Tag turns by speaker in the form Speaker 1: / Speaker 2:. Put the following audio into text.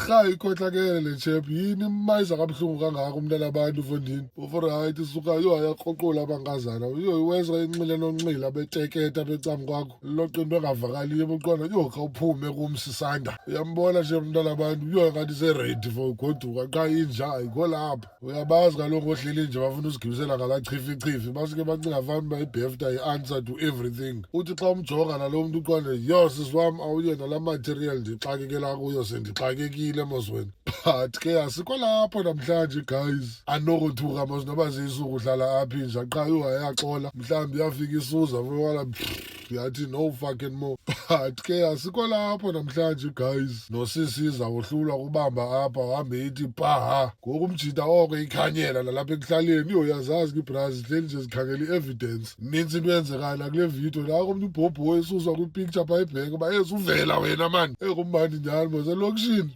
Speaker 1: Rha, ikhohlakele le chap. Yini imayiza kabuhlungu kangaka umntana abantu, mfondini? Uforight suka yho, ayakroqola abankazana. Yho, iweza inxile nonxila beteketa becam kwakho. Loqa into engavakaliyo buqonda yho, khawuphume kum sisanda. Uyambona nje umntana abantu, yho, ngathi seready for ugoduka qha inja ayikho lapha. Uyabazi kaloku ohleli nje bafuna usigibisela ngalaa chifi-chifi, basuke bacinga fana uba ibhefta yi-answer to everything. Uthi xa umjonga nalo mntu uqonde, yho, sisi wam, awuye nalaa material ndixakekela kuyo, sendixakekile mos wena. But ke asikho lapho namhlanje, guys. Anokothuka mos noba ziyisuku uhlala apha inja qha, yho, ayaxola. Mhlawumbi yafika isuza wala yathi no fucking more. But ke asikho lapho namhlanje, guys. Nosisiza wohlulwa kubamba apha, uhambe ithi paha ngoku umjita oko ikhanyela nalapha ekuhlaleni. Yho, uyazazi ke ibras zihleli nje zikhangela i-evidence. Nintsi into eyenzekayo nakule video. Nako umntu ubhobho esuswa kwipicture phaa ebhenki uba ezuvela wena mani, ekumandi njani mos elokishini.